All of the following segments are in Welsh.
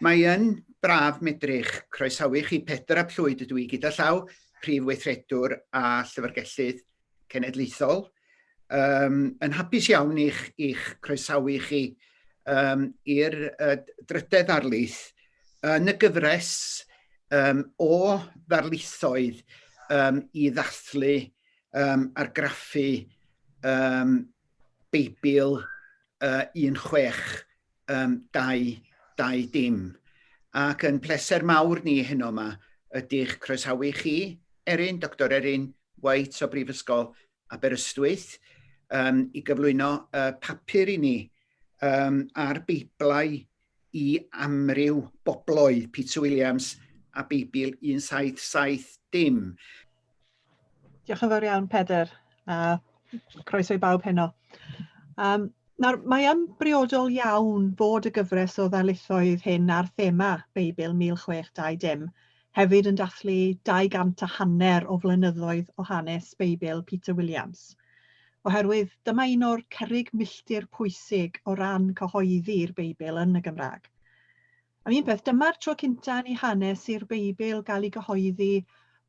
Mae yn braf medru'ch croesawu chi Pedr ap Llwyd ydw i gyda llaw, Prif Weithredwr a Llyfrgellydd Cenedlaethol. Um, yn hapus iawn i'ch, i'ch croesawu chi um, i'r uh, drydedd ddarlith yn y gyfres um, o ddarlithoedd um, i ddathlu um, argraffu um, Beibl uh, 16 um, 2, 2 dim. Ac yn pleser mawr ni heno yma ydy'ch croesawu chi, Erin, Dr Erin White o Brifysgol Aberystwyth, um, i gyflwyno uh, papur i ni um, ar Beiblau i amryw bobloedd, Peter Williams a Beibl 1770. Diolch yn fawr iawn, Pedr, a croeso i bawb heno. Um, nawr, mae yn briodol iawn fod y gyfres o ddarlithoedd hyn ar thema Beibl 1620 hefyd yn dathlu 200 a hanner o flynyddoedd o hanes Beibl Peter Williams. Oherwydd dyma un o'r cerrig milltir pwysig o ran cyhoeddi'r Beibl yn y Gymraeg. Am un peth, dyma'r tro cynta yn ei hanes i'r Beibl gael ei gyhoeddi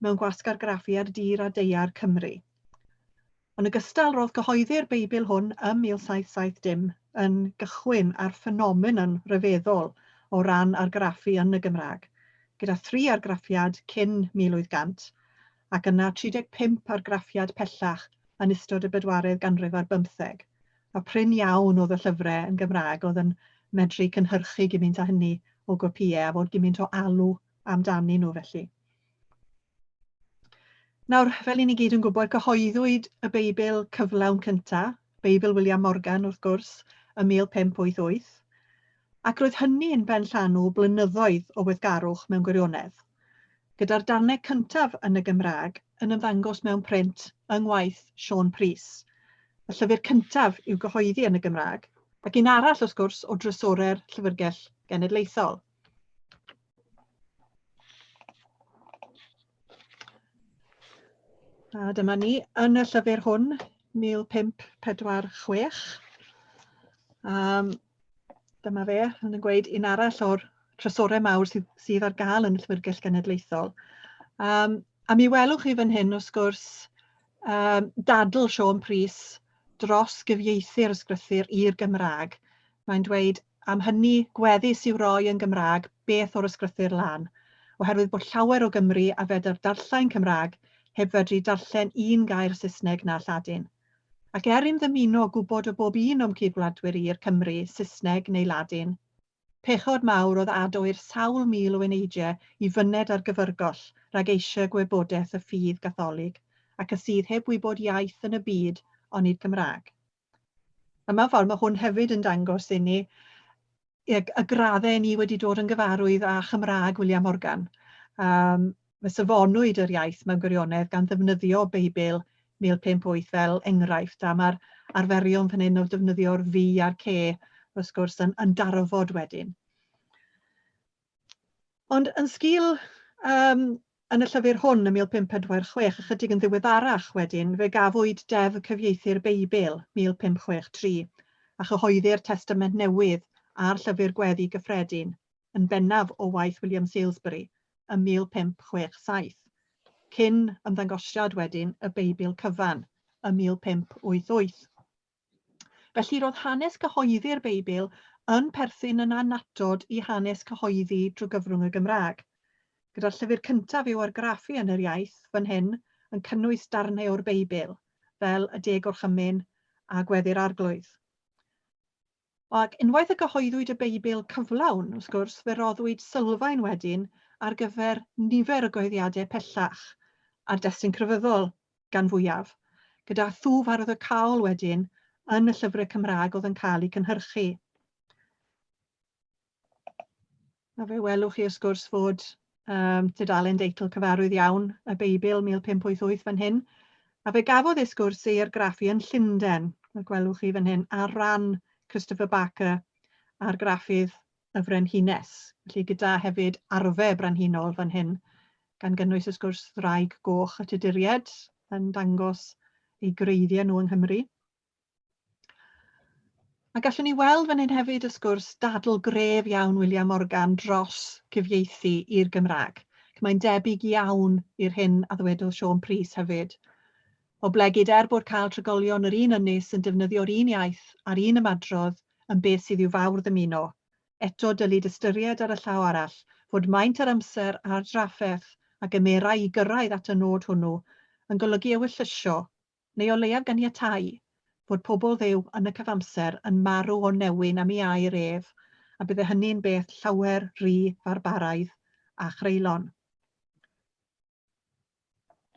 mewn gwasg argraffu ar dir a daear Cymru. Yn ogystal, roedd cyhoeddi'r Beibl hwn ym 1770 yn gychwyn ar ffenomenon ryfeddol o ran argraffu yn y Gymraeg, gyda thri argraffiad cyn 1800 ac yna 35 argraffiad pellach yn ystod y bedwaredd ganrif ar bymtheg. A prin iawn oedd y llyfrau yn Gymraeg oedd yn medru cynhyrchu gymaint â hynny o gopïau a fod gymaint o alw amdanyn nhw felly. Nawr, fel i ni gyd yn gwybod, cyhoeddwyd y Beibl cyflawn cyntaf, Beibl William Morgan wrth gwrs, ym 1588, ac roedd hynny'n benllanw blynyddoedd o weithgarwch mewn gwirionedd, gyda'r darnau cyntaf yn y Gymraeg yn ymddangos mewn print yng ngwaith Siôn Prys, y llyfr cyntaf i'w gyhoeddi yn y Gymraeg, ac un arall, wrth gwrs, o drysorau'r Llyfrgell Genedlaethol. A dyma ni yn y llyfr hwn, 1546. Um, dyma fe, yn gweud un arall o'r trysorau mawr sydd, sydd ar gael yn y Llyfrgell Genedlaethol. Um, a mi welwch chi fan hyn, wrth gwrs, um, dadl Siôn Prys dros gyfieithu'r ysgrythur i'r Gymraeg. Mae'n dweud, am hynny gweddus i'w roi yn Gymraeg beth o'r ysgrythur lân, oherwydd bod llawer o Gymry a fedr darllen Cymraeg heb fedru darllen un gair Saesneg na Lladin. Ac er im ddymuno gwybod o bob un o'm cyd-wladwyr i'r Cymry, Saesneg neu Ladin, Pechod mawr oedd ado i'r sawl mil o eneidiau i fyned ar gyfyrgoll rhag eisiau gwybodaeth y ffydd Gatholig, ac y sydd heb wybod iaith yn y byd onid Cymraeg. A mewn ffordd mae hwn hefyd yn dangos i ni y, y graddau ni wedi dod yn gyfarwydd â Chymraeg William Morgan. Um, Fe safonwyd yr iaith mewn gwirionedd gan ddefnyddio Beibl 1058 fel enghraifft, a mae'r arferion fan hyn o defnyddio'r fi a'r ce, wrth gwrs, yn, yn darfod wedyn. Ond yn sgil um, yn y llyfr hwn ym 1546, ychydig yn ddiweddarach wedyn, fe gafwyd Deddf Cyfieithu'r Beibl 1563 a chyhoeddi'r Testament Newydd a'r Llyfr Gweddi Gyffredin yn bennaf o waith William Salesbury ym 1567, cyn ymddangosiad wedyn y Beibl cyfan ym 1588. Felly roedd hanes cyhoeddi'r Beibl yn perthyn yn annatod i hanes cyhoeddi drwy gyfrwng y Gymraeg, gyda'r llyfr cyntaf i'w argraffu yn yr iaith fan hyn yn cynnwys darnau o'r Beibl, fel y Deg Gorchymyn a Gweddi'r Arglwydd. Ac unwaith y cyhoeddwyd y Beibl cyflawn, wrth gwrs, fe roddwyd sylfaen wedyn ar gyfer nifer o gyhoeddiadau pellach, ar destun crefyddol gan fwyaf, gyda thwf arwyddocaol wedyn yn y llyfrau Cymraeg oedd yn cael eu cynhyrchu. A fe welwch chi wrth gwrs fod um, tudalen deitl cyfarwydd iawn y Beibl 1588 fan hyn. A fe gafodd ei sgwrs ei argraffu yn Llundain, y gwelwch chi fan hyn, ar ran Christopher Barker, argraffydd y Frenhines. Felly gyda hefyd arfau brenhinol fan hyn, gan gynnwys wrth gwrs ddraig goch y Tuduriaid yn dangos eu gwreiddiau nhw yng Nghymru. A gallwn ni weld fan hyn hefyd, wrth gwrs, dadl gref iawn William Morgan dros gyfieithu i'r Gymraeg. Ac mae'n debyg iawn i'r hyn a ddywedodd Siôn Prys hefyd. Oblegid er bod cael trigolion yr un ynys yn defnyddio'r un iaith a'r un ymadrodd yn beth sydd i'w fawr ddymuno, eto dylid ystyried ar y llaw arall fod maint yr amser a'r drafferth a gymerai i gyrraedd at y nod hwnnw yn golygu ewyllysio neu o leiaf ganiatáu, fod pobl Dduw yn y cyfamser yn marw o newyn am ei air ef, a bydde hynny'n beth llawer rhy farbaraidd a chreulon.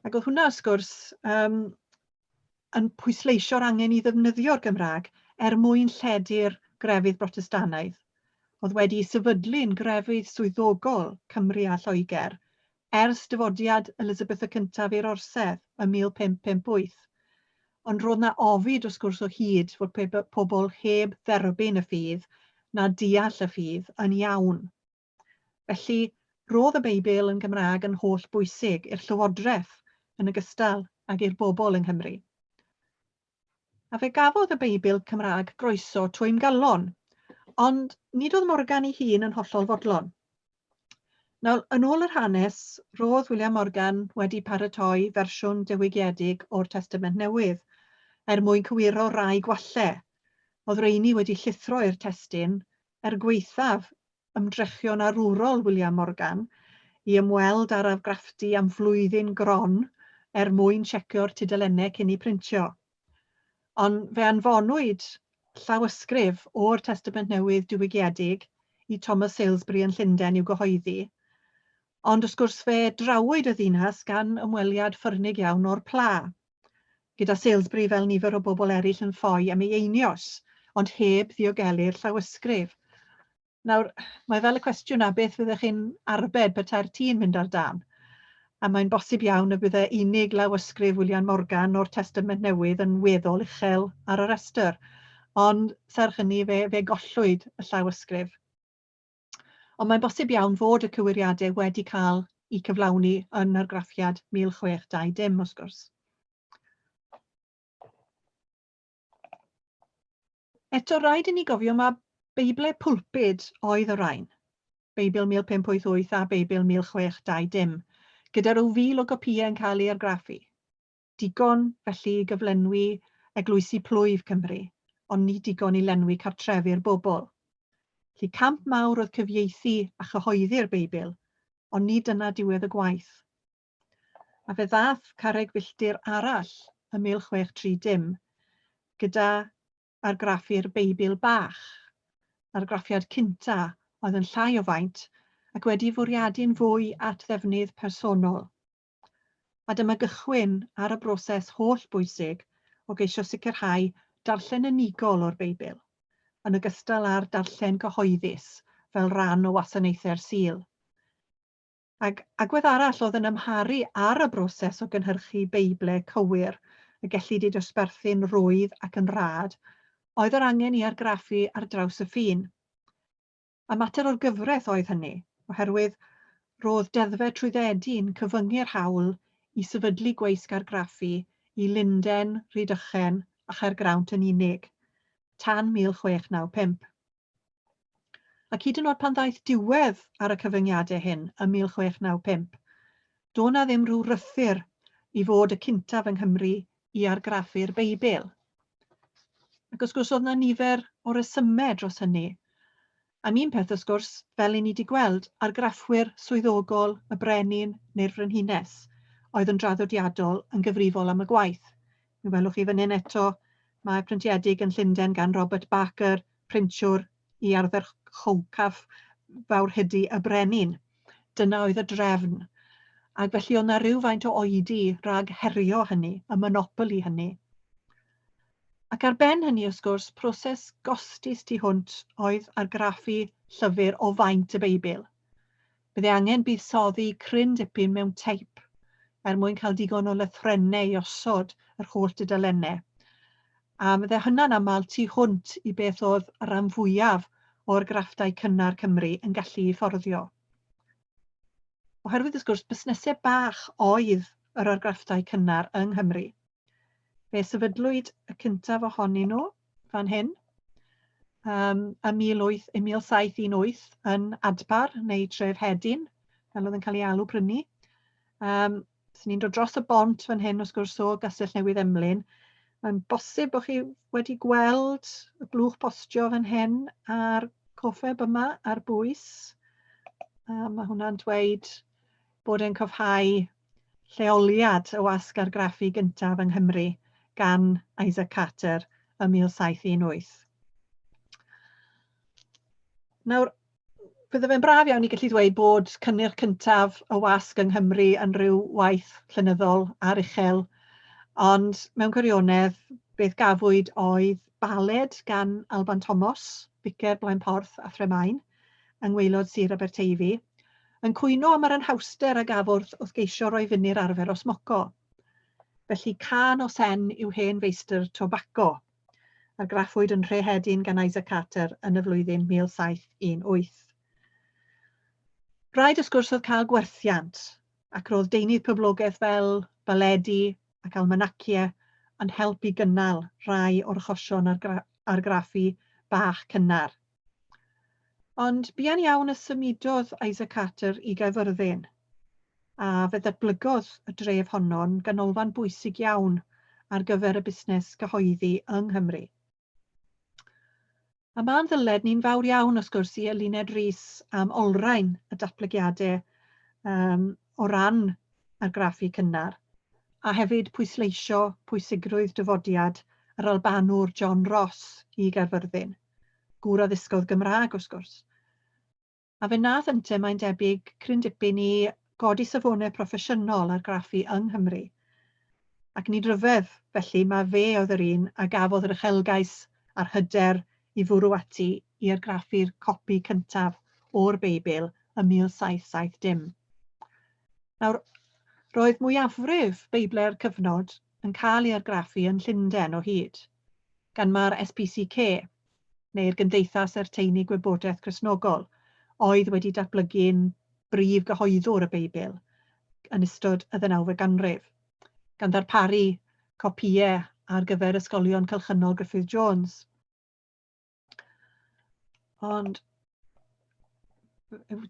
Ac oedd hwnna, wrth gwrs, um, yn pwysleisio'r angen i ddefnyddio'r Gymraeg er mwyn lledu'r grefydd Brotestanaidd, oedd wedi sefydlu'n grefydd swyddogol Cymru a Lloegr ers dyfodiad Elizabeth y Cyntaf i'r orsedd ym 1558. Ond roedd 'na ofid wrth gwrs o hyd fod pobl heb dderbyn y ffydd na deall y ffydd yn iawn. Felly, roedd y Beibl yn Gymraeg yn holl bwysig i'r llywodraeth yn ogystal ag i'r bobl yng Nghymru. A fe gafodd y Beibl Cymraeg groeso twymgalon, ond nid oedd Morgan ei hun yn hollol fodlon. Nawr, yn ôl yr hanes, roedd William Morgan wedi paratoi fersiwn diwygiedig o'r Testament Newydd er mwyn cywiro rai gwallau oedd rheini wedi llithro i'r testun er gwaethaf ymdrechion arwrol William Morgan i ymweld â'r argraffdy am flwyddyn gron er mwyn siecio'r tudalennau cyn eu printio. Ond fe anfonwyd llawysgrif o'r Testament Newydd diwygiedig i Thomas Salesbury yn Llundain i'w gyhoeddi, ond wrth gwrs fe drawyd y ddinas gan ymweliad ffyrnig iawn o'r pla, gyda Salesbury fel nifer o bobl eraill yn ffoi am ei einioes, ond heb ddiogelu'r llawysgrif. Nawr, mae fel y cwestiwn 'na, beth fyddech chi'n arbed petai'r tŷ'n mynd ar dân? A mae'n bosib iawn y bydde unig lawysgrif William Morgan o'r Testament Newydd yn weddol uchel ar y rhestr. Ond serch hynny, fe, fe gollwyd y llawysgrif. Ond mae'n bosib iawn fod y cywiriadau wedi cael eu cyflawni yn argraffiad 1620, wrth gwrs. Eto, rhaid i ni gofio mae Beiblau pulpud oedd y rhain, Beibl 1588 a Beibl 1620, gyda rhyw fil o gopïau yn cael ei argraffu. Digon, felly, i gyflenwi eglwysi plwyf Cymru, ond nid digon i lenwi cartrefi'r bobl. Felly, camp mawr oedd cyfieithu a chyhoeddi'r Beibl, ond nid dyna diwedd y gwaith. A fe ddaeth carreg filltir arall ym 1630 gyda argraffu'r Beibl Bach, argraffiad cynta oedd yn llai o faint ac wedi fwriadu'n fwy at ddefnydd personol. A dyma gychwyn ar y broses holl bwysig o geisio sicrhau darllen unigol o'r Beibl, yn ogystal â'r darllen cyhoeddus fel rhan o wasanaethau'r Sul. Ac agwedd arall oedd yn amharu ar y broses o gynhyrchu Beiblau cywir y gellid eu dosbarthu'n rhwydd ac yn rhad oedd yr angen i argraffu ar draws y ffin. A mater o'r gyfraith oedd hynny, oherwydd roedd deddfau trwyddedu'n cyfyngu'r hawl i sefydlu gweisg argraffu i Lunden, Rhydychen a Chaergrawnt yn unig, tan 1695. Ac hyd yn oed pan ddaeth diwedd ar y cyfyngiadau hyn ym 1695, do 'na ddim rhyw rythyr i fod y cyntaf yng Nghymru i argraffu'r Beibl. Ac wrth gwrs oedd 'na nifer o resymau dros hynny. Am un peth wrth gwrs, fel i ni wedi gweld, argraffwyr swyddogol y brenin neu'r frenhines oedd yn draddodiadol yn gyfrifol am y gwaith. Mi welwch chi fan hyn eto, mae printiedig yn Llundain gan Robert Barker, printiwr i ardderchowcaf fawrhydi y brenin. Dyna oedd y drefn. Ac felly oedd 'na rywfaint o oedi rhag herio hynny, y monopoli hynny. Ac ar ben hynny, wrth gwrs, proses gostus tu hwnt oedd argraffu llyfr o faint y Beibl. Bydde angen buddsoddi cryn dipyn mewn teip er mwyn cael digon o lythrennau i osod yr holl dudalennau. A fydde hynna'n aml tu hwnt i beth oedd y rhan fwyaf o'r grafftau cynnar Cymru yn gallu ei fforddio. Oherwydd, wrth gwrs, busnesau bach oedd yr argrafftau cynnar yng Nghymru. Fe sefydlwyd y cyntaf ohonyn nhw fan hyn. ym 18, 1718 yn Adpar, neu tref Hedin, fel oedd yn cael ei alw prynu. So ni'n dod dros y bont fan hyn, wrth gwrs, o Gastell Newydd Emlyn. Mae'n bosib bod chi wedi gweld y blwch postio fan hyn a'r cofeb yma ar bwys. A mae hwnna'n dweud bod e'n cofhau lleoliad y wasg argraffu gyntaf yng Nghymru gan Isaac Carter ym 1718. Nawr, bydde fe'n braf iawn i gallu dweud bod cynnyrch cyntaf y wasg yng Nghymru yn rhyw waith llenyddol aruchel, ond mewn gwirionedd, beth gafwyd oedd baled gan Alban Thomas, ficer Blaenporth a Thremaen, yng ngwaelod Sir Aberteifi, yn cwyno am yr anhawster a gafodd wrth geisio rhoi fyny'r arfer o smoco. Felly, cân o sen yw hen feistr tobaco. Argraffwyd yn Nhrehedin gan Isaac Carter yn y flwyddyn 1718. Rhaid wrth gwrs oedd cael gwerthiant, ac roedd deunydd poblogaeth fel baledi ac almanaciau yn help i gynnal rhai o'r achosion argraffu bach cynnar. Ond buan iawn y symudodd Isaac Carter i Gaerfyrddin, a fe ddatblygodd y dref honno'n ganolfan bwysig iawn ar gyfer y busnes cyhoeddi yng Nghymru. A ma'n ddyled ni'n fawr iawn, wrth gwrs, i Eluned Rees am olrhain y datblygiadau o ran argraffu cynnar, a hefyd pwysleisio pwysigrwydd dyfodiad yr Albanwr John Ross i Gaerfyrddin, gŵr a ddysgodd Gymraeg, wrth gwrs. A fe wnaeth ynte, mae'n debyg, cryn dipyn i godi safonau proffesiynol argraffu yng Nghymru. Ac nid rhyfedd, felly, mai fe oedd yr un a gafodd yr uchelgais a'r hyder i fwrw ati i argraffu'r copi cyntaf o'r Beibl ym 1770. Nawr, roedd mwyafrif Beiblau'r cyfnod yn cael ei argraffu yn Llundain o hyd, gan mai'r SPCK, neu'r Gymdeithas er Teini Gwybodaeth Gristnogol, oedd wedi datblygu'n brif gyhoeddwr y Beibl yn ystod y ddeunawfed ganrif, gan ddarparu copïau ar gyfer ysgolion cylchynol Griffith Jones. Ond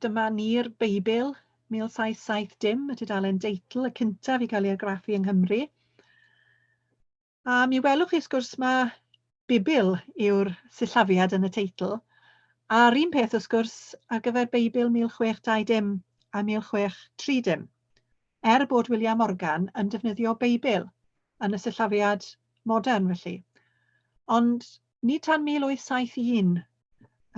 dyma ni'r Beibl 1770, y tudalen deitl, y cyntaf i gael ei argraffu yng Nghymru. A mi welwch chi, wrth gwrs, mae Bibl yw'r sillafiad yn y teitl. A'r un peth, wrth gwrs, ar gyfer Beibl 1620 a 1630. Er bod William Morgan yn defnyddio Beibl yn y sillafiad modern, felly. Ond nid tan 1871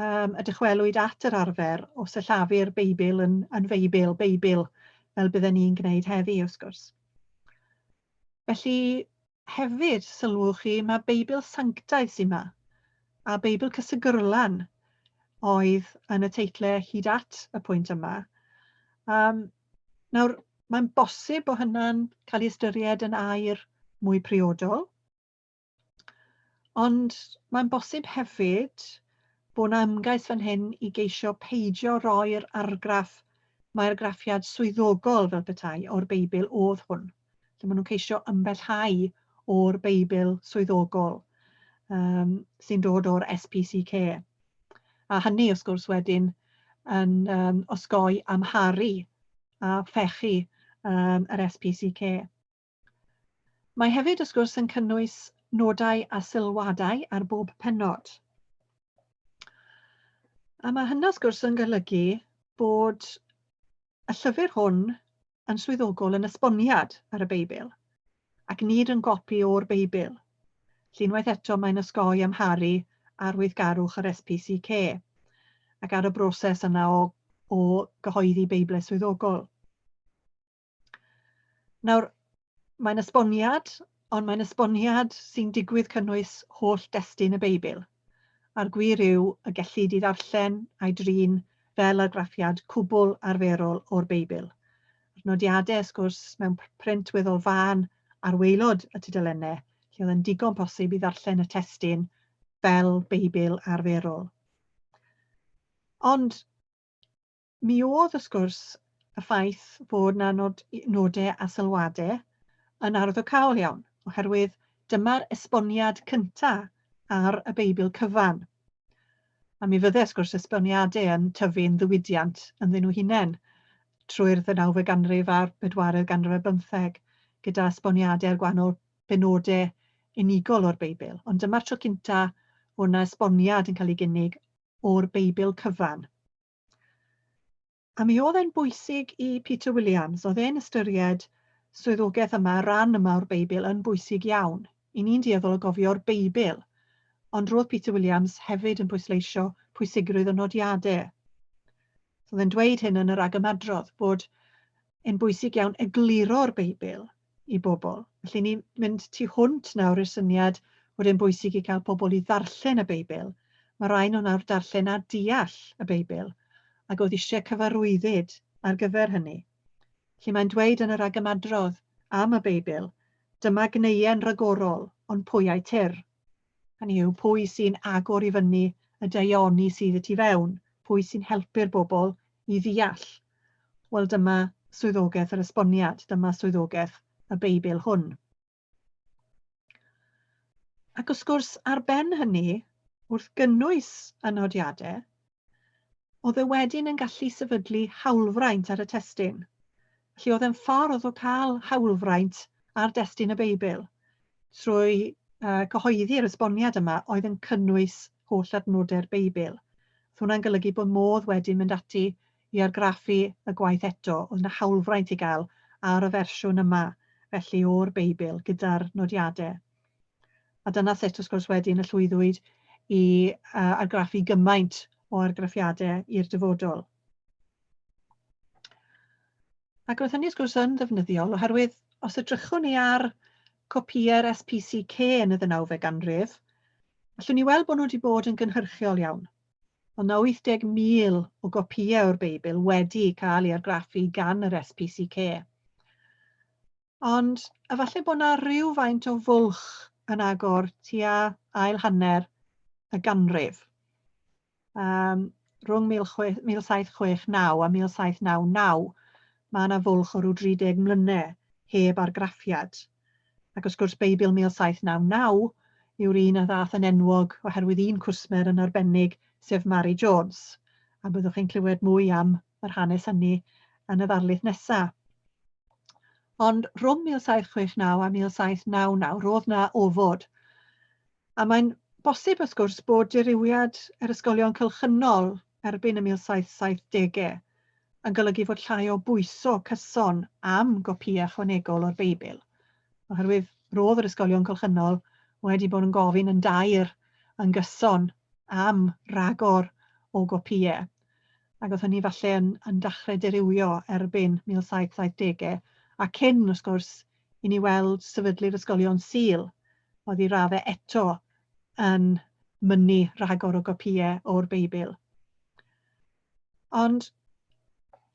y dychwelwyd at yr arfer o sillafu'r Beibl yn Feibl, Beibl, fel bydden ni'n gwneud heddi, wrth gwrs. Felly, hefyd, sylwch chi, mae Beibl Sanctaidd sy'n yma, a Beibl Cysegyrlan oedd yn y teitlau hyd at y pwynt yma. Nawr, mae'n bosib bod hynna'n cael ei ystyried yn air mwy priodol, ond mae'n bosib hefyd bod 'na ymgais fan hyn i geisio peidio roi'r argraff mai argraffiad swyddogol fel petai o'r Beibl oedd hwn. Lle maen nhw'n ceisio ymbellhau o'r Beibl swyddogol sy'n dod o'r SPCK. A hynny, wrth gwrs, wedyn yn osgoi amharu a phechu yr SPCK. Mae hefyd, wrth gwrs, yn cynnwys nodau a sylwadau ar bob pennod. A mae hynna, wrth gwrs, yn golygu bod y llyfr hwn yn swyddogol yn esboniad ar y Beibl, ac nid yn gopi o'r Beibl. Felly, unwaith eto, mae'n osgoi amharu ar weithgarwch yr SPCK ac ar y broses yna o gyhoeddi Beiblau swyddogol. Nawr, mae'n esboniad, ond mae'n esboniad sy'n digwydd cynnwys holl destun y Beibl, a'r gwir yw y gellid ei ddarllen a'i drin fel argraffiad cwbl arferol o'r Beibl. A'r nodiadau, wrth gwrs, mewn print weddol fân ar waelod y tudalennau, lle oedd yn digon posib i ddarllen y testun fel Beibl arferol. Ond Mi oedd, wrth gwrs, y ffaith fod 'na nodau a sylwadau yn arwyddocaol iawn, oherwydd dyma'r esboniad cynta' ar y Beibl cyfan. A mi fydde, wrth gwrs, esboniadau yn tyfu'n ddiwydiant ynddyn nhw hunain trwy'r ddeunawfed ganrif a'r bedwaredd ganrif ar bymtheg, gyda esboniadau ar gwahanol benodau unigol o'r Beibl. Ond dyma'r tro cynta o' 'na esboniad yn cael ei gynnig o'r Beibl cyfan. A mi oedd e'n bwysig i Peter Williams, oedd e'n ystyried swyddogaeth yma, ran yma o'r Beibl yn bwysig iawn. I ni'n dueddol o gofio'r Beibl, ond roedd Peter Williams hefyd yn pwysleisio pwysigrwydd y nodiadau. So oedd e'n dweud hyn yn yr agymadrodd, bod e'n bwysig iawn egluro'r Beibl i bobl. Felly ni'n mynd tu hwnt nawr i'r syniad bod e'n bwysig i cael pobl i ddarllen y Beibl. Mae rhai nhw nawr darllen a deall y Beibl, ac oedd eisiau cyfarwyddyd ar gyfer hynny. Felly mae'n dweud yn yr agymadrodd am y Beibl, dyma gneuen ragorol, ond pwy a'i tir? Hynny yw, pwy sy'n agor i fyny y daioni sydd y tu fewn? Pwy sy'n helpu'r bobl i ddeall? Wel, dyma swyddogaeth yr esboniad, dyma swyddogaeth y Beibl hwn. Ac wrth gwrs, ar ben hynny, wrth gynnwys y nodiadau, oedd e wedyn yn gallu sefydlu hawlfraint ar y testun. Felly oedd e'n ffordd o cael hawlfraint ar destun y Beibl trwy cyhoeddi'r esboniad yma oedd yn cynnwys holl adnodau'r Beibl. Oedd hwnna'n golygu bod modd wedyn mynd ati i argraffu y gwaith eto, oedd 'na hawlfraint i gael ar y fersiwn yma felly o'r Beibl gyda'r nodiadau. A dyna sut, wrth gwrs, wedyn y llwyddwyd i argraffu gymaint o argraffiadau i'r dyfodol. Ac roedd hynny, wrth gwrs, yn ddefnyddiol, oherwydd os edrychwn ni ar copïau'r SPCK yn y ddeunawfed ganrif, allwn ni weld bod nhw wedi bod yn gynhyrchiol iawn. Oedd 'na 80,000 o gopïau o'r Beibl wedi cael ei argraffu gan yr SPCK. Ond efallai bod 'na rywfaint o fwlch yn agor tua ail hanner y ganrif. Um, rhwng 1769 a 1799, mae yna fwlch o ryw 30 mlynedd heb argraffiad. Ac wrth gwrs, Beibl 1799 yw'r un a ddaeth yn enwog oherwydd un cwsmer yn arbennig, sef Mary Jones. A byddwch chi'n clywed mwy am yr hanes hynny yn y ddarlith nesaf. Ond rhwng 1769 a 1799, roedd 'na ofod. A mae'n bosib, wrth gwrs, bod dirywiad yr ysgolion cylchynol erbyn y 1770au yn golygu fod llai o bwyso cyson am gopïau ychwanegol o'r Beibl, oherwydd roedd yr ysgolion cylchynol wedi bod yn gofyn yn daer yn gyson am ragor o gopïau. Ac oedd hynny falle yn, yn dechrau dirywio erbyn 1770au, a cyn, wrth gwrs, i ni weld sefydlu'r ysgolion Sul, oedd i raddau eto yn mynnu rhagor o gopïau o'r Beibl. Ond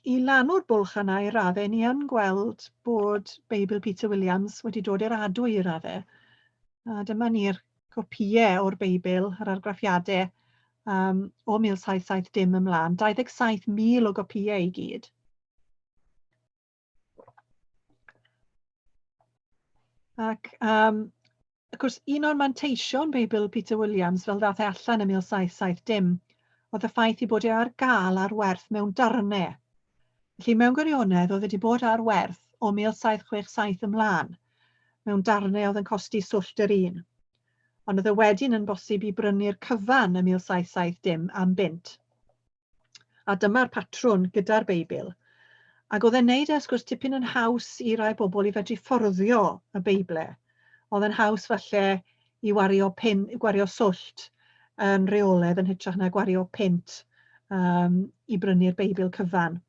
i lanw'r bwlch yna i raddau, ni yn gweld bod Beibl Peter Williams wedi dod i'r adwy i raddau. A dyma ni'r copïau o'r Beibl, yr argraffiadau um, o 1770 ymlaen, 27,000 o gopïau i gyd. Ac um, wrth gwrs, un o'r manteision Beibl Peter Williams fel ddaeth e allan yn 1770 oedd y ffaith i bod e ar gael ar werth mewn darnau. Felly mewn gwirionedd oedd wedi bod ar werth o 1767 ymlaen, mewn darnau oedd yn costi swllt yr un. Ond oedd e wedyn yn bosib i brynu'r cyfan ym 1770 am bunt. A dyma'r patrwn gyda'r Beibl. Ac oedd e'n neud e, wrth gwrs, tipyn yn haws i rai bobl i fedru fforddio y Beible. Oedd e'n haws falle i wario, pin, gwario swllt yn rheolaidd yn hytrach na gwario punt um, i brynu'r Beibl cyfan.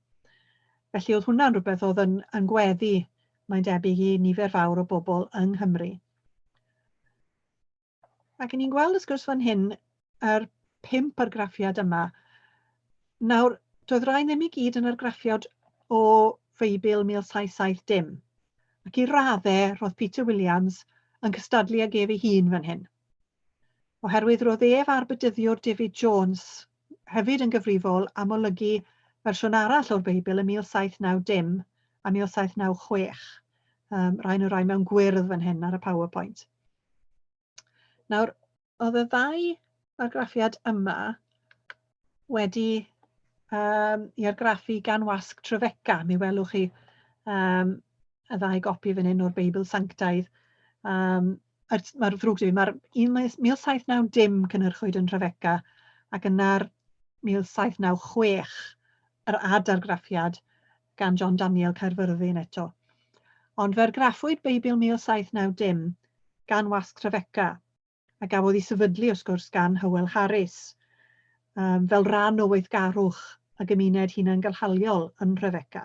Felly oedd hwnna'n rhywbeth oedd yn, yn gweddu, mae'n debyg, i nifer fawr o bobl yng Nghymru. Ac ni'n gweld wrth gwrs fan hyn yr pump argraffiad yma. Nawr, doedd rhai ddim i gyd yn argraffiad o Feibl 1770. Ac i raddau, roedd Peter Williams yn cystadlu ag ef ei hun fan hyn. Oherwydd roedd ef a'r bedyddiwr David Jones hefyd yn gyfrifol am olygu fersiwn arall o'r Beibl yn 1790 a 1796. Um, rhain o rai mewn gwyrdd fan hyn ar y PowerPoint. Nawr, oedd y ddau argraffiad yma wedi i argraffu gan Wasg Trefeca. Mi welwch chi y ddau gopi fan hyn o'r Beibl Sanctaidd. Mae'r ddrwg 'da fi, mae'r 1790 cynhyrchwyd yn Trefeca ac yna'r 1796 yr adargraffiad gan John Daniel Caerfyrddin eto. Ond fe argraffwyd Beibl 1790 gan Wasg Trefeca, a gafodd ei sefydlu wrth gwrs gan Hywel Harris, fel rhan o weithgarwch y gymuned hunangynhaliol yn Nhrefeca,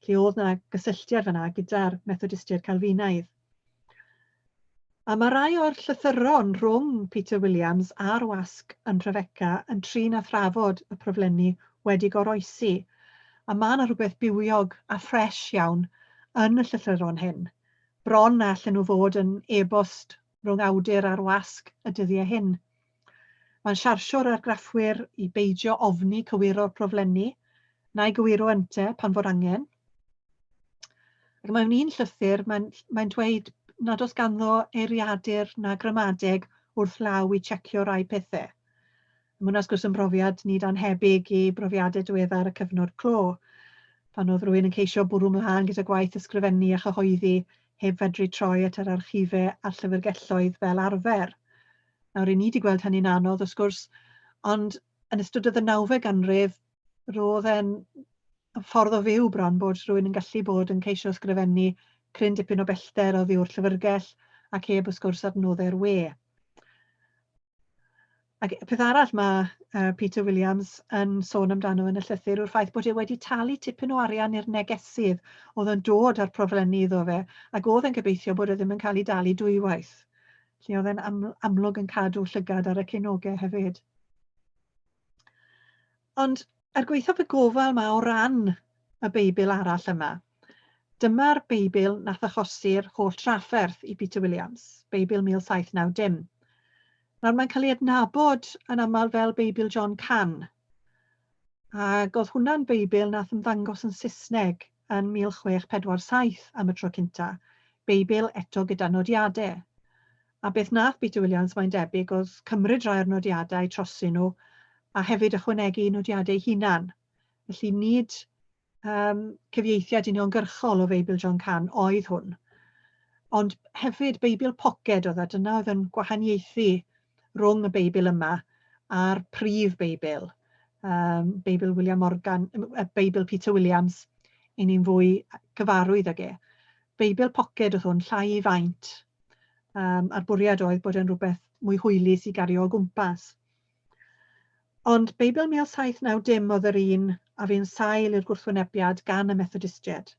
lle oedd 'na gysylltiad fan'na gyda'r Methodistiaid Calfinaidd. A mae rai o'r llythyron rhwng Peter Williams a'r wasg yn Nhrefeca yn trin a thrafod y proflenni wedi goroesi, a mae 'na rhywbeth bywiog a ffresh iawn yn y llythyron hyn. Bron na allen nhw fod yn e-bost rhwng awdur a'r wasg y dyddiau hyn. Mae'n siarsio'r argraffwyr i beidio ofni cywiro'r proflenni, na'i gywiro ynte pan fo'r angen. Ac mewn un llythyr, mae'n mae dweud nad oes ganddo eiriadur na gramadeg wrth law i checio rai pethau. Mae hwnna wrth gwrs yn brofiad nid annhebyg i brofiadau diweddar y cyfnod clo, pan oedd rhywun yn ceisio bwrw mlaen gyda gwaith ysgrifennu a chyhoeddi heb fedru troi at yr archifau a'r llyfrgelloedd fel arfer. Nawr, ry'n ni wedi gweld hynny'n anodd, wrth gwrs, ond yn ystod y ddeunawfed ganrif, roedd e'n ffordd o fyw bron bod rhywun yn gallu bod yn ceisio ysgrifennu cryn dipyn o bellter oddi wrth llyfrgell ac heb, wrth gwrs, adnoddau'r we. Ac peth arall mae Peter Williams yn sôn amdano yn y llythyr yw'r ffaith bod e wedi talu tipyn o arian i'r negesydd oedd yn dod â'r proflenni iddo fe, ac oedd e'n gobeithio bod e ddim yn cael ei dalu dwywaith. Felly oedd e'n amlwg yn cadw llygad ar y ceiniogau hefyd. Ond er gwaethaf y gofal 'ma o ran y Beibl arall yma, dyma'r Beibl nath achosi'r holl trafferth i Peter Williams, Beibl 1790. Nawr mae'n cael ei adnabod yn aml fel Beibl John Cann, ac oedd hwnna'n Beibl nath ymddangos yn Saesneg yn 1647 am y tro cynta, Beibl eto gyda nodiadau. A beth nath Peter Williams, mae'n debyg, oedd cymryd rhai o'r nodiadau, trosi nhw, a hefyd ychwanegu nodiadau ei hunan. Felly nid cyfieithiad uniongyrchol o Feibl John Cann oedd hwn. Ond hefyd Beibl poced oedd e, dyna oedd yn gwahaniaethu rhwng y Beibl yma a'r prif Beibl, Beibl William Morgan, Beibl Peter Williams, i ni'n fwy cyfarwydd ag e. Beibl poced oedd hwn, llai i faint, a'r bwriad oedd bod e'n rhywbeth mwy hwylus i gario o gwmpas. Ond Beibl 1790 oedd yr un a fu'n sail i'r gwrthwynebiad gan y Methodistiaid,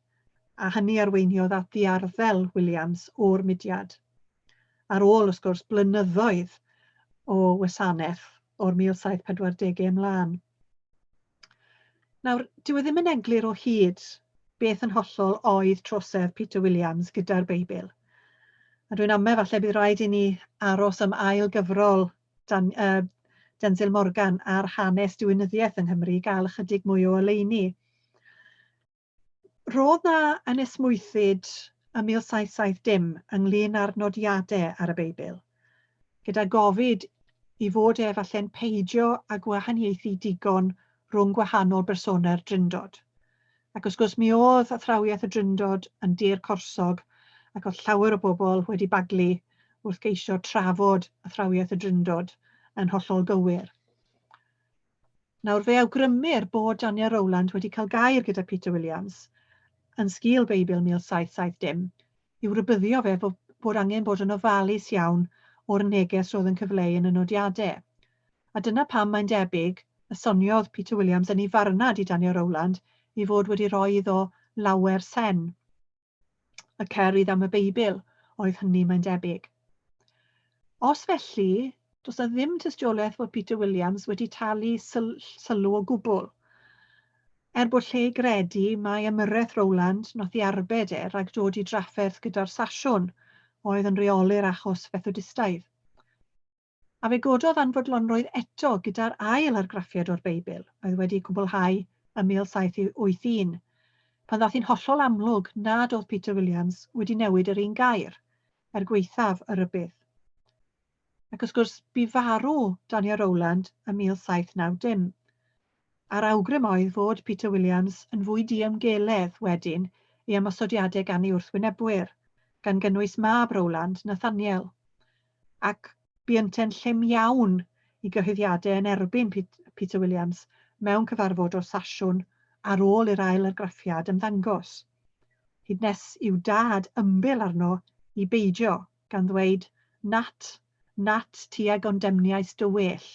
a hynny arweiniodd at ddiarddel Williams o'r mudiad. Ar ôl, wrth gwrs, blynyddoedd o wasanaeth o'r 1740au ymlaen. Nawr, dyw e ddim yn eglur o hyd beth yn hollol oedd trosedd Peter Williams gyda'r Beibl. A dwi'n amau falle bydd rhaid i ni aros am ail gyfrol Dan, Denzil Morgan ar hanes diwinyddiaeth yng Nghymru i gael ychydig mwy o oleuni. Roedd 'na anesmwythyd ym 1770 ynglŷn â'r nodiadau ar y Beibl, gyda gofid i fod e efallai'n peidio â gwahaniaethu digon rhwng gwahanol bersonau'r Drindod. Ac wrth gwrs mi oedd athrawiaeth y Drindod yn dir corsog ac oedd llawer o bobl wedi baglu wrth geisio trafod athrawiaeth y Drindod yn hollol gywir. Nawr, fe awgrymir bod Daniel Rowland wedi cael gair gyda Peter Williams yn sgil Beibl 1770 i'w rybuddio fe bod angen bod yn ofalus iawn o'r neges roedd yn cyfleu yn y nodiadau. A dyna pam mae'n debyg y soniodd Peter Williams yn ei farnad i Daniel Rowland ei fod wedi rhoi iddo lawer sen. Y cerydd am y Beibl oedd hynny mae'n debyg. Os felly, does 'na ddim tystiolaeth fod Peter Williams wedi talu sylw o gwbl. Er bod lle i gredu mai ymyrraeth Rowland nath i arbed e rhag dod i drafferth gyda'r Sasiwn oedd yn rheoli'r achos Fethodistaidd. A fe gododd anfodlonrwydd eto gyda'r ail argraffiad o'r Beibl, oedd wedi cwblhau ym 1781, pan ddaeth hi'n hollol amlwg nad oedd Peter Williams wedi newid yr un gair, er gwaethaf y rhybudd. Ac wrth gwrs, bu farw Daniel Rowland ym 1790. A'r awgrym oedd fod Peter Williams yn fwy diymgeledd wedyn i ymosodiadau gan ei wrthwynebwyr, gan gynnwys mab Rowland, Nathaniel. Ac bu yntau'n llym iawn i gyhuddiadau yn erbyn Peter Williams mewn cyfarfod o'r Sasiwn ar ôl i'r ail argraffiad ymddangos. Hyd nes i'w dad ymbil arno i beidio, gan ddweud, Nat, Nat, ti a gondemniais dy well.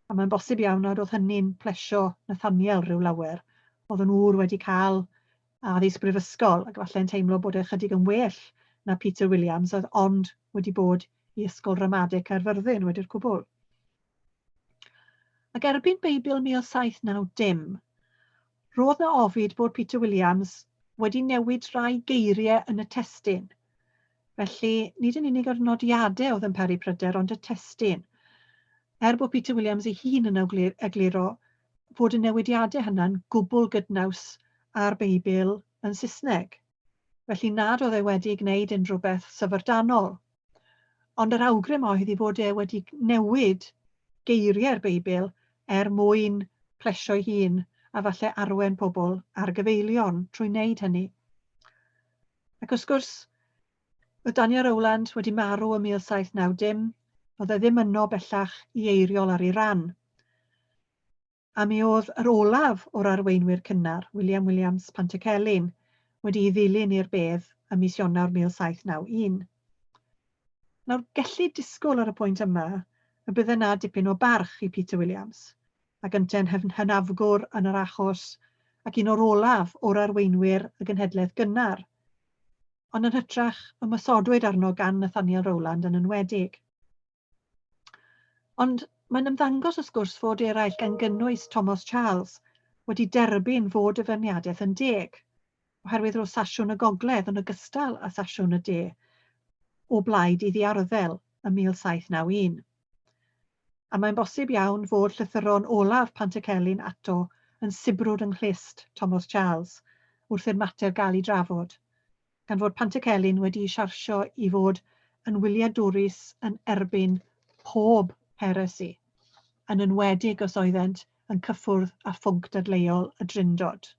A mae'n bosib iawn nad oedd hynny'n plesio Nathaniel rhyw lawer. Oedd yn ŵr wedi cael addysg brifysgol ac falle'n teimlo bod e ychydig yn well na Peter Williams oedd ond wedi bod i Ysgol Ramadeg Caerfyrddin wedi'r cwbl. Ac erbyn Beibl 1790, roedd 'na ofid bod Peter Williams wedi newid rhai geiriau yn y testun. Felly, nid yn unig yr nodiadau oedd yn peri pryder, ond y testun. Er bod Peter Williams ei hun yn egluro fod y newidiadau hynna'n gwbl gydnaws â'r Beibl yn Saesneg. Felly nad oedd e wedi gwneud unrhyw beth syfrdanol. Ond yr awgrym oedd ei fod e wedi newid geiriau'r Beibl er mwyn plesio'i hun a falle arwen pobl ar gyfeilion trwy wneud hynny. Ac wrth gwrs, oedd Daniel Rowland wedi marw ym 1790, oedd e ddim yno bellach i eiriol ar ei ran. A mi oedd yr olaf o'r arweinwyr cynnar, William Williams Pantycelyn, wedi'i ddilyn i'r bedd ym mis Ionawr 1791. Nawr, gellid disgwyl ar y pwynt yma y bydde 'na dipyn o barch i Peter Williams, ac yntau'n hynafgwr yn yr achos ac un o'r olaf o'r arweinwyr y genhedlaeth gynnar. Ond yn hytrach, ymosodwyd arno gan Nathaniel Rowland yn enwedig. Ond mae'n ymddangos wrth gwrs fod eraill gan gynnwys Thomas Charles wedi derbyn fod y feirniadaeth yn deg, oherwydd roedd Sasiwn y Gogledd yn ogystal â Sasiwn y De o blaid i ddiarddel ym 1791. A mae'n bosib iawn fod llythyron olaf Pantycelyn ato yn sibrwd yng nghlust Thomas Charles wrth i'r mater gael ei drafod, gan fod Pantycelyn wedi'i siarsio i fod yn wyliadwrus yn erbyn pob heresi, yn enwedig os oeddent yn cyffwrdd â phwnc dadleuol y Drindod.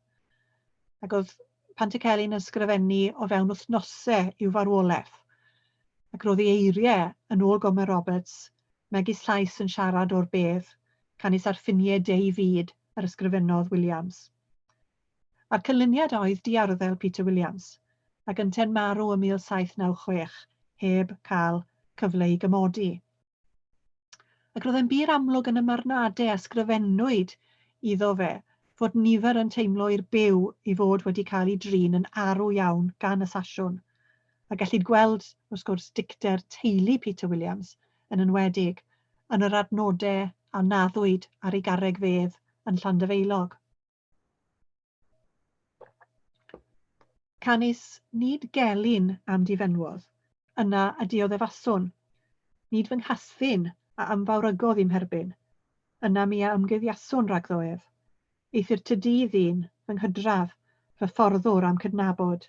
Ac oedd Pantycelyn yn ysgrifennu o fewn wythnosau i'w farwolaeth, ac roedd ei eiriau, yn ôl Gomer Roberts, megis llais yn siarad o'r bedd, canys ar ffiniau deu fyd yr ysgrifennodd Williams. A'r canlyniad oedd diarddel Peter Williams, ac yntau'n marw ym 1796 heb cael cyfle i gymodi. Ac roedd e'n bur amlwg yn y marwnadau a sgrifennwyd iddo fe fod nifer yn teimlo i'r byw ei fod wedi cael ei drin yn arw iawn gan y Sasiwn. A gellid gweld, wrth gwrs, dicter teulu Peter Williams, yn enwedig, yn yr adnodau a naddwyd ar ei garreg fedd yn Llandyfeilog. Canys nid gelyn a'm difenwodd, yna y dioddefaswn, nid fy nghasddyn a ymfawrygodd i'm herbyn, yna mi a ymguddiaswn rhagddo ef. Eithr tydi, ddyn, fy nghydradd, fy fforddwr a'm cydnabod,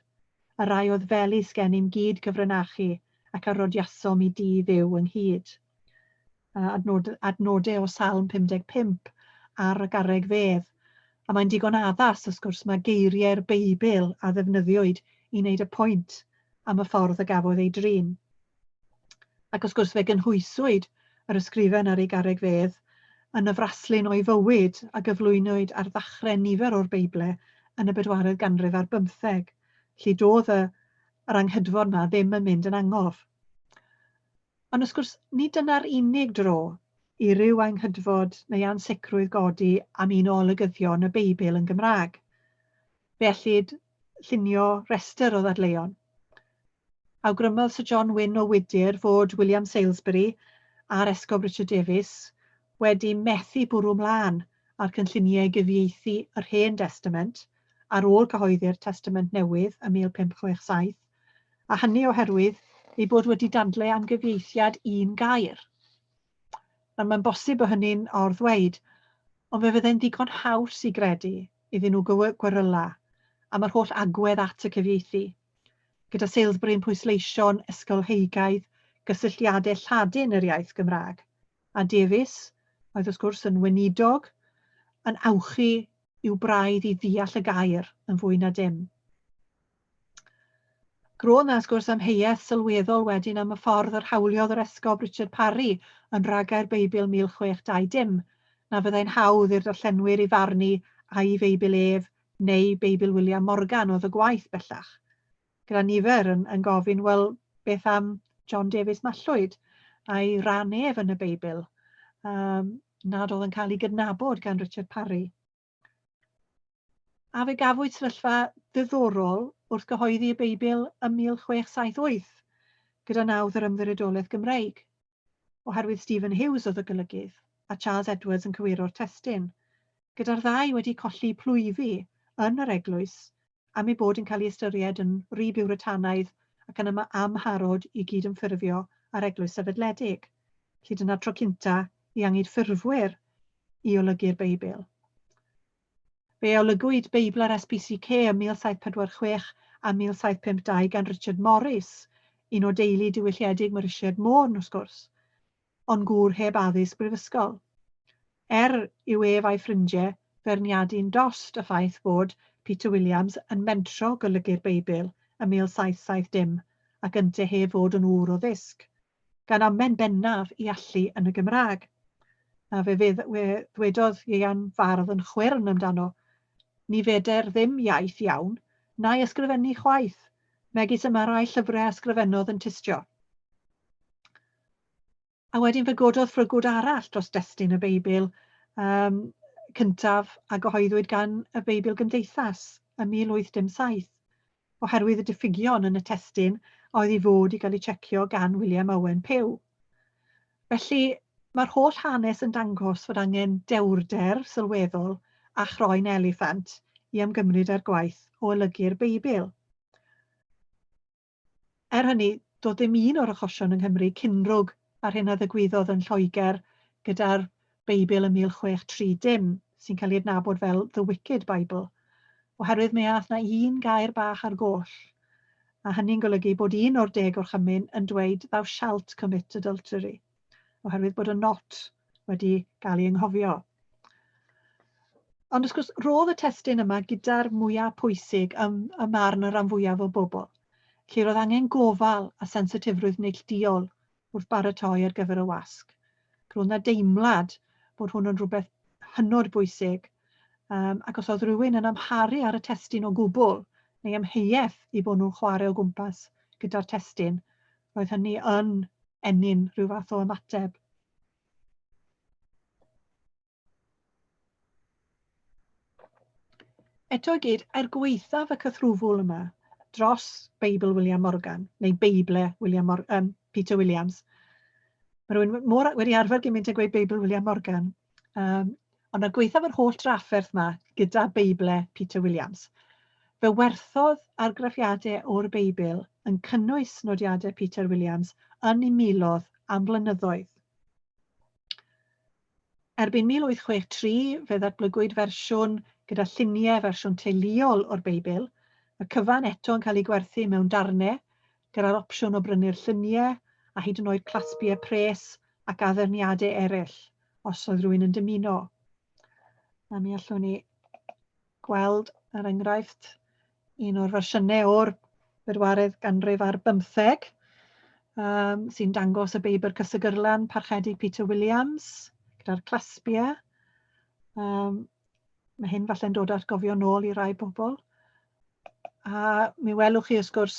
y rhai oedd felys gennym gyd gyfrinachu ac a rodiasom i dŷ Dduw ynghyd. Adnod, adnodau o Salm 55 ar y garreg fedd. A mae'n digon addas, wrth gwrs, mae geiriau'r Beibl a ddefnyddiwyd i wneud y pwynt am y ffordd y gafodd ei drin. Ac wrth gwrs fe gynhwyswyd yr ysgrifen ar ei garreg fedd yn y fraslun o'i fywyd a gyflwynwyd ar ddechrau nifer o'r Beiblau yn y bedwaredd ganrif ar bymtheg. Felly doedd y, yr anghydfod 'na ddim yn mynd yn angof. Ond wrth gwrs, nid dyna'r unig dro i ryw anghydfod neu ansicrwydd godi am un o olygyddion y Beibl yn Gymraeg. Fe ellid llunio rhestr o ddadleuon. Awgrymodd Sir John Wynn o Wydir fod William Salesbury a'r Esgob Richard Davies wedi methu bwrw mlaen â'r cynlluniau i gyfieithu yr Hen Destament ar ôl cyhoeddi'r Testament Newydd ym 1567, a hynny oherwydd ei bod wedi dadlau am gyfieithiad un gair. Nawr, mae'n bosib bod hynny'n or-ddweud, ond fe fyddai'n ddigon haws i gredu iddyn nhw gweryla am yr holl agwedd at y cyfieithu, gyda Salesbury yn pwysleisio'n ysgolheigaidd gysylltiadau Lladin yr iaith Gymraeg, a Davies, oedd wrth gwrs yn weinidog yn awchu i'w braidd i ddeall y gair yn fwy na dim. Roedd 'na, wrth gwrs, amheuaeth sylweddol wedyn am y ffordd yr hawliodd yr Esgob Richard Parry yn Rhagair Beibl 1620, na fyddai'n hawdd i'r darllenwyr ei farnu a'i Feibl ef neu Beibl William Morgan oedd y gwaith bellach. Gyda nifer yn, yn gofyn, wel, beth am John Davies Mallwyd a'i ran ef yn y Beibl, nad oedd yn cael ei gydnabod gan Richard Parry. A fe gafwyd sefyllfa ddiddorol wrth gyhoeddi y Beibl ym 1678, gyda nawdd yr Ymddiriedolaeth Gymreig, oherwydd Stephen Hughes oedd y golygydd, a Charles Edwards yn cywiro'r testun, gyda'r ddau wedi colli plwyfi yn yr eglwys am eu bod yn cael eu ystyried yn rhy Biwritanaidd ac yn amharod i gydymffurfio â'r Eglwys Sefydledig. Felly dyna'r tro cynta i angydffurfwyr i olygu'r Beibl. Fe olygwyd Beibl yr SPCK ym 1746 a 1752 gan Richard Morris, un o deulu diwylliedig Morisiaid Môn, wrth gwrs, ond gŵr heb addysg brifysgol. Er i'w ef a'i ffrindiau feirniadu'n dost y ffaith bod Peter Williams yn mentro golygu'r Beibl ym 1770 ac ynte heb fod yn ŵr o ddysg, gan amen bennaf i allu yn y Gymraeg. A fe fydd, we ddwedodd Ieuan Fardd yn chwyrn amdano, Ni feder ddim iaith iawn, na'i ysgrifennu chwaith, megis y mae rhai llyfrau a ysgrifennodd yn tystio. A wedyn fe gododd ffrwgwd arall dros destun y Beibl um, cyntaf a gyhoeddwyd gan y Beibl Gymdeithas ym 1807, oherwydd y diffygion yn y testun a oedd i fod i gael ei checio gan William Owen Pugh. Felly, mae'r holl hanes yn dangos fod angen dewrder sylweddol a chroen eliffant i ymgymryd â'r gwaith o olygu'r Beibl. Er hynny, doedd dim un o'r achosion yng Nghymru cynrwg â'r hyn a ddigwyddodd yn Lloegr gyda'r Beibl ym 1630, sy'n cael ei adnabod fel The Wicked Bible, oherwydd mi aeth 'na un gair bach ar goll, a hynny'n golygu bod un o'r Deg Gorchymyn yn dweud Thou shalt commit adultery, oherwydd bod y not wedi gael ei anghofio. Ond wrth gwrs, roedd y testun yma gyda'r mwyaf pwysig ym, ym marn y rhan fwyaf o bobl, lle roedd angen gofal a sensitifrwydd neillduol wrth baratoi ar gyfer y wasg. Roedd yna deimlad bod hwn yn rhywbeth hynod bwysig, ac os oedd rhywun yn amharu ar y testun o gwbl, neu amheuaeth i bod nhw'n chwarae o gwmpas gyda'r testun, roedd hynny yn ennyn rhyw fath o ymateb. Eto i gyd, er gwaethaf y cythrwfwl yma dros Beibl William Morgan, neu Beible William Mor Peter Williams, mae rhywun mor wedi arfer gymaint â gweud Beibl William Morgan, ond er gwaethaf yr holl drafferth yma gyda Beible Peter Williams, fe werthodd argraffiadau o'r Beibl yn cynnwys nodiadau Peter Williams yn ei miloedd am flynyddoedd. Erbyn 1863, fe ddatblygwyd fersiwn gyda lluniau, fersiwn teuluol o'r Beibl, y cyfan eto yn cael ei gwerthu mewn darnau, gyda'r opsiwn o brynu'r lluniau a hyd yn oed clasbiau pres ac addurniadau eraill, os oedd rhywun yn dymuno. A mi allwn ni gweld, er enghraifft, un o'r fersiynau o'r bedwaredd ganrif ar bymtheg, sy'n dangos y Beibl Cysegyrlan parchedig Peter Williams gyda'r clasbiau. Mae hyn falle'n dod at gofio nôl i rai bobl. A mi welwch chi, wrth gwrs,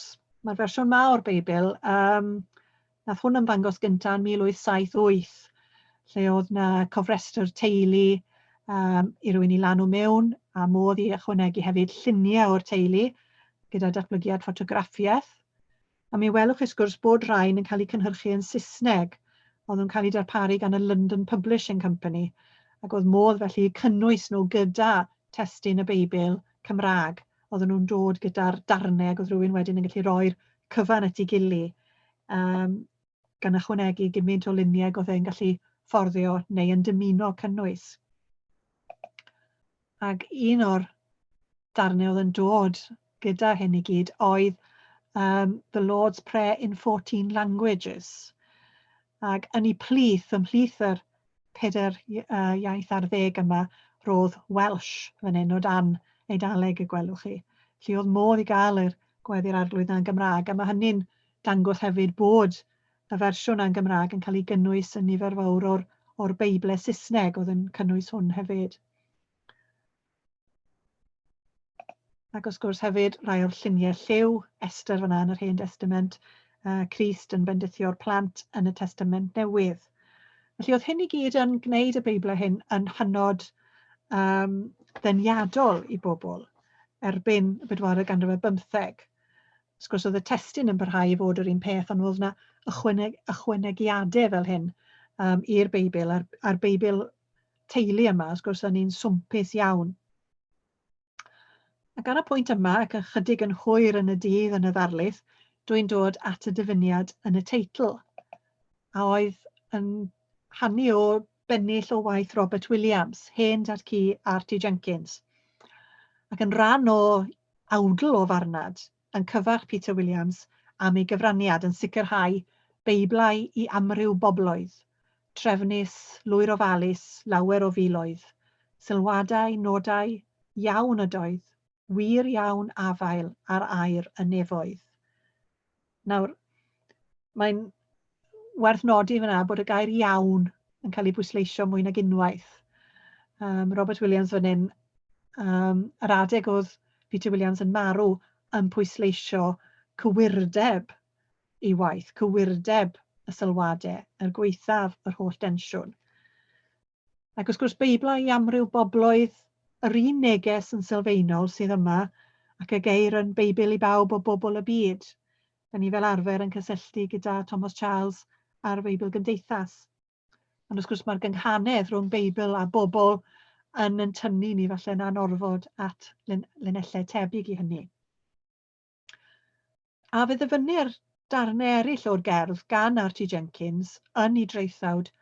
mae'r fersiwn ma o'r Beibl, nath hwn ymddangos gyntaf yn 1878, lle oedd 'na cofrestr teulu i rywun i lanw mewn, a modd i ychwanegu hefyd lluniau o'r teulu gyda datblygiad ffotograffiaeth. A mi welwch chi, wrth gwrs, bod rhain yn cael eu cynhyrchu yn Saesneg, oedd nhw'n cael eu darparu gan y London Publishing Company, ac oedd modd felly eu cynnwys nhw gyda testun y Beibl Cymraeg. Oedden nhw'n dod gyda'r darnau ac oedd rhywun wedyn yn gallu rhoi'r cyfan at ei gili, gan ychwanegu gymaint o luniau ag oedd e'n gallu fforddio neu yn dymuno cynnwys. Ac un o'r darnau oedd yn dod gyda hyn i gyd oedd The Lord's Prayer in 14 Languages. Ac yn ei plith, ymhlith yr pedair iaith ar ddeg yma, roedd Welsh fan hyn o dan Eidaleg y gwelwch chi. Felly oedd modd i gael yr Gweddi'r Arglwydd 'na yn Gymraeg, a mae hynny'n dangos hefyd bod y fersiwn 'na yn Gymraeg yn cael ei gynnwys yn nifer fawr o'r, or Beiblau Saesneg oedd yn cynnwys hwn hefyd. Ac wrth gwrs hefyd rhai o'r lluniau lliw, Esther fan'na yn yr Hen Destament, Crist yn bendithio'r plant yn y Testament Newydd. Felly oedd hyn i gyd yn gwneud y Beiblau hyn yn hynod um, ddeniadol i bobl erbyn y bedwaredd ganrif ar bymtheg. Wrth gwrs oedd y testun yn parhau i fod yr un peth, ond oedd yna ychwaneg, ychwanegiadau fel hyn um, i'r Beibl, a'r, a'r Beibl teulu yma, wrth gwrs, yn un swmpus iawn. Ac ar y pwynt yma, ac ychydig yn hwyr yn y dydd yn y ddarlith, dwi'n dod at y dyfyniad yn y teitl, a oedd yn hanu o bennill o waith Robert Williams, hen dad-cu R.T. Jenkins, ac yn rhan o awdl o farnad yn cyfarch Peter Williams am ei gyfraniad yn sicrhau Beiblau i amryw bobloedd, trefnus, lwyr ofalus, lawer o filoedd, sylwadau, nodau, iawn ydoedd, wir iawn afael ar air y nefoedd. Nawr, mae'n werth nodi fyna bod y gair iawn yn cael ei bwysleisio mwy nag unwaith. Um, Robert Williams fan hyn, um, yr adeg oedd Peter Williams yn marw yn pwysleisio cywirdeb ei waith, cywirdeb y sylwadau, er gwaethaf yr holl densiwn. Ac wrth gwrs, Beiblau i amryw bobloedd, yr un neges yn sylfaenol sydd yma, ac a geir yn Beibl i bawb o bobl y byd. Da ni fel arfer yn cysylltu gyda Thomas Charles a'r Feibl Gymdeithas. Ond wrth gwrs mae'r gynghanedd rhwng Beibl a bobl yn yn tynnu ni falle'n anorfod at linellau tebyg i hynny. A fe ddyfynnir darnau eraill o'r gerdd gan R.T. Jenkins yn ei draethawd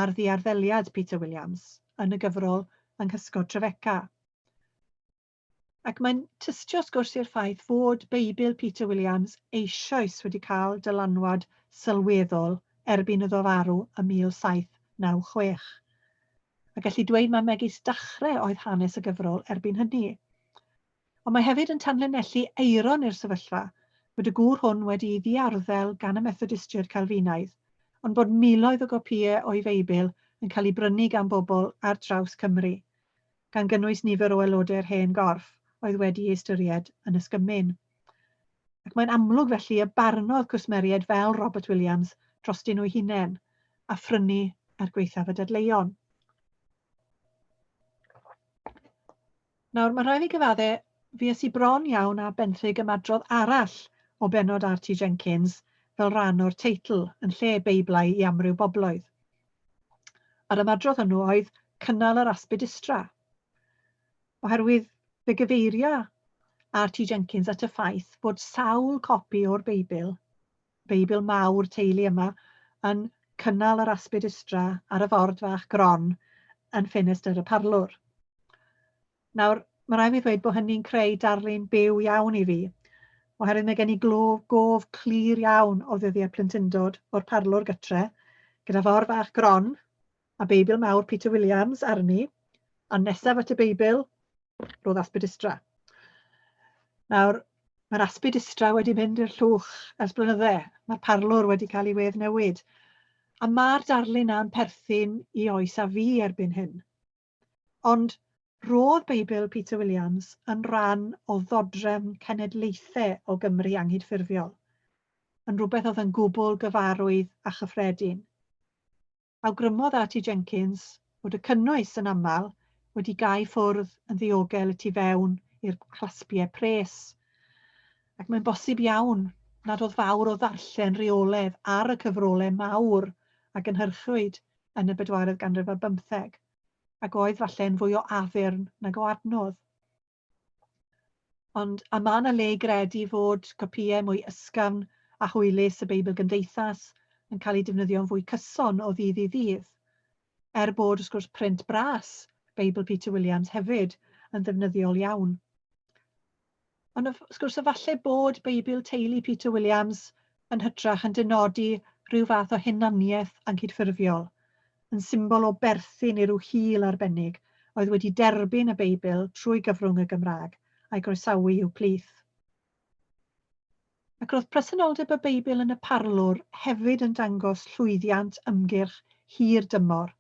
ar ddiarddeliad Peter Williams yn y gyfrol Yng Nghysgod Trefeca. Ac mae'n tystio wrth gwrs i'r ffaith fod Beibl Peter Williams eisoes wedi cael dylanwad sylweddol erbyn iddo farw ym 1796. A gelli dweud mai megis dachrau oedd hanes y gyfrol erbyn hynny. Ond mae hefyd yn tanlinellu eiron i'r sefyllfa bod y gŵr hwn wedi'i ddiarddel gan y Methodistiaid Calfinaidd, ond bod miloedd o gopïau o'i Feibl yn cael eu brynu gan bobl ar draws Cymru, gan gynnwys nifer o aelodau'r hen gorff oedd wedi ei ystyried yn ysgymun. Ac mae'n amlwg felly y barnodd cwsmeriaid fel Robert Williams drostyn nhw'u hunain, a phrynu er gwaethaf y dadleuon. Nawr, mae rhaid fi gyfadde, fues i bron iawn â benthyg ymadrodd arall o bennod R.T. Jenkins fel rhan o'r teitl, yn lle Beiblau i amryw bobloedd. A'r ymadrodd hwnnw oedd cynnal yr aspidistra. Oherwydd fe gyfeiria R.T. Jenkins at y ffaith bod sawl copi o'r Beibl, Beibl mawr teulu yma, yn cynnal yr aspidistra ar y ford fach gron yn ffenestr y parlwr. Nawr, mae rhaid fi ddweud bod hynny'n creu darlun byw iawn i fi, oherwydd mae gen i glof, gof clir iawn o ddyddiau plentyndod o'r parlwr gytre, gyda for fach gron a Beibl mawr Peter Williams arni, a nesaf at y Beibl, roedd aspidistra. Nawr, mae'r aspidistra wedi mynd i'r llwch ers blynydde. Mae'r parlwr wedi cael ei wedd newid. A mae'r darlun na'n perthyn i oes a fi erbyn hyn. Ond roedd Beibl Peter Williams yn rhan o ddodrefn cenedlaethau o Gymru anghydffurfiol, yn rhywbeth oedd yn gwbl gyfarwydd a chyffredin. Awgrymodd RT Jenkins fod y cynnwys yn aml wedi gau ffwrdd yn ddiogel y tu fewn i'r clasbiau pres, ac mae'n bosib iawn nad oedd fawr o ddarllen rheoledd ar y cyfrolau mawr a gynhyrchwyd yn y bedwaredd ganrif ar bymtheg, ac oedd falle'n fwy o addurn nag o adnodd. Ond, a mae yna le i gredu fod copïau mwy ysgafn a hwylus y Beibl Gymdeithas yn cael eu defnyddio'n fwy cyson o ddydd i ddydd, er bod, wrth gwrs, print bras Beibl Peter Williams hefyd yn ddefnyddiol iawn. Ond wrth gwrs, efallai bod Beibl teulu Peter Williams yn hytrach yn dynodi rhyw fath o hunaniaeth anghydffurfiol, yn symbol o berthyn i ryw hil arbennig oedd wedi derbyn y Beibl trwy gyfrwng y Gymraeg a'i groesawu i'w plith. Ac roedd presenoldeb y Beibl yn y parlwr hefyd yn dangos llwyddiant ymgyrch hir dymor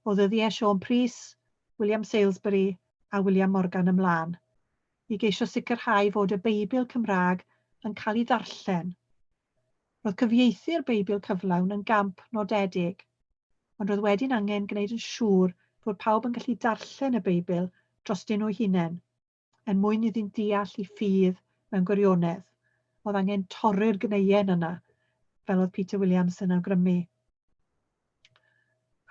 o ddyddiau Siôn Prys, William Salesbury a William Morgan ymlaen, i geisio sicrhau fod y Beibl Cymraeg yn cael ei ddarllen. Roedd cyfieithu'r Beibl cyflawn yn gamp nodedig, ond roedd wedyn angen gwneud yn siŵr fod pawb yn gallu darllen y Beibl drostyn nhw'u hunain, er mwyn iddynt deall eu ffydd mewn gwirionedd. Oedd angen torri'r gneuen yna, fel oedd Peter Williams yn awgrymu.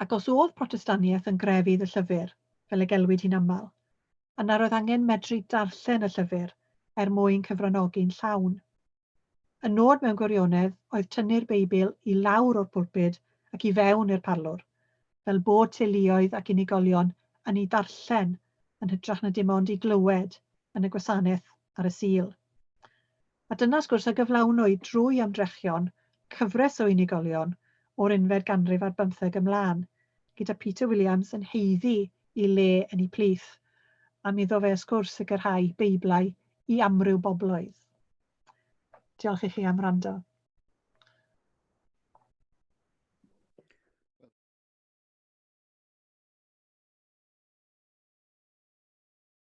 Ac os oedd Protestaniaeth yn grefydd y llyfr, fel y gelwid hi'n aml, yna roedd angen medru darllen y llyfr er mwyn cyfranogi'n llawn. Y nod mewn gwirionedd oedd tynnu'r Beibl i lawr o'r pulpud ac i fewn i'r parlwr, fel bod teuluoedd ac unigolion yn ei ddarllen yn hytrach na dim ond ei glywed yn y gwasanaeth ar y Sul. A dyna sgwrs a gyflawnwyd drwy ymdrechion cyfres o unigolion o'r unfed ganrif ar bymtheg ymlaen, gyda Peter Williams yn haeddu i le yn eu plith, am iddo fe sgwrs sicrhau Beiblau i amryw bobloedd. Diolch i chi am wrando.